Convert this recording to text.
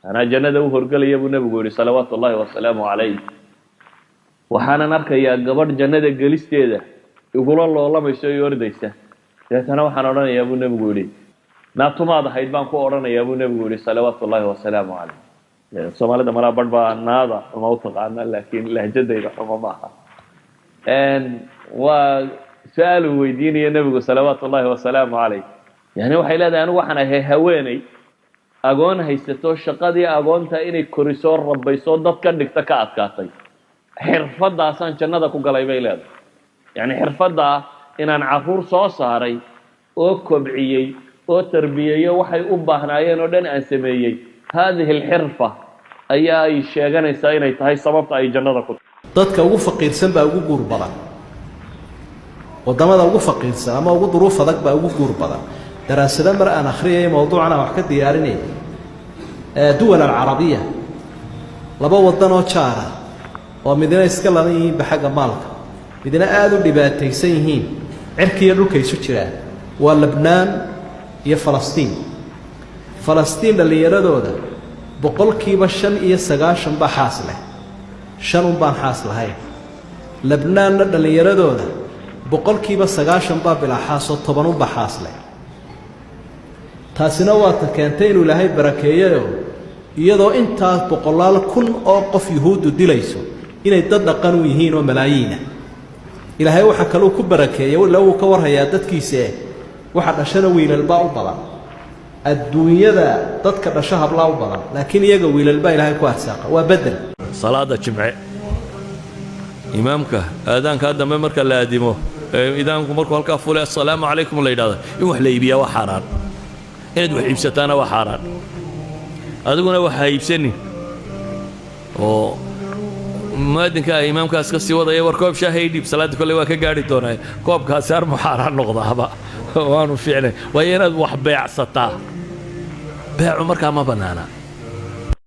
Anaa jannada u horgelaya, buu Nebigu yihi salawaatu ullahi wasalaamu calayh. Waxaanan arkayaa gabadh jannada gelisteeda igula loolamayso i ordaysa. Deetana waxaan odhanayaa, buu Nebigu yihi, "Naatumaad ahayd?" baan ku odhanayaa, buu Nebigu yihi salawaatu ullahi wasalaamu calayh. Soomaalida malaa barh baa naada xuma u taqaana, laakiin lahjadayda xumo maaha. Waa su-aal uu weydiinayo Nebigu salawaatu ullahi wasalaamu calayh. Yani waxay leedahay, anigu waxaan ahay haweeney agoon haysato, shaqadii agoonta inay korisoo rabayso, dad ka dhigta ka adkaatay. Xirfadaasaan jannada ku galay, bay leedahay. Yani xirfaddaa inaan caruur soo saaray oo kobciyey oo tarbiyeeyo, waxay u baahnaayeen oo dhan aan sameeyey, haadihi alxirfa ayaa ay sheeganaysaa inay tahay sababta ay jannada ku Dadka ugu faqiirsan baa ugu guur badan. Waddamada ugu faqiirsan ama ugu duruuf adag baa ugu guur badan. Daraasado mar aan akhriyay, mawduucan aan wax ka diyaarinay, duwal alcarabiya, laba waddan oo jaara oo midna iska ladan yihiinba xagga maalka, midna aada u dhibaataysan yihiin, cirkiiyo dhulka isu jiraan, waa Labnaan iyo Falastiin. Falastiin dhallinyaradooda 95% baa xaas leh, shan un baan xaas lahayn. Labnaanna dhallinyaradooda 90% baa bilaa xaasoo, 10 unbaa xaas leh. Taasina waa ta keentay inuu Ilaahay barakeeyayoo, iyadoo intaas boqolaal kun oo qof Yuhuuddu dilayso, inay dad dhaqan u yihiin oo malaayiina. Ilaahay waxaa kaluu ku barakeeyey, ila wuu ka warhayaa dadkiise, waxa dhashana wiilalbaa u badan. Adduunyada dadka dhasho hablaa u badan, laakiin iyaga wiilalbaa Ilaahay ku arsaaqa. Waa bedel. Salaada Jimce imaamka aadaankaa dambe marka la aadimo, idaamku markuu halkaa fule, "Assalaamu calaykum" la yidhahda, in wax la iibiyaa waa xaaraan, inaad wax iibsataana waa xaaraan. Adiguna wax ha iibsanin oo muwaadinka imaamkaas ka sii wadaya, "War, koob shaaha ii dhiib, salaadda kolley waa ka gaadhi doonaa." Koobkaasi armu xaaraan noqdaaba, waanu fiicnay, waayo inaad wax beecsataa, beecu markaa ma bannaana.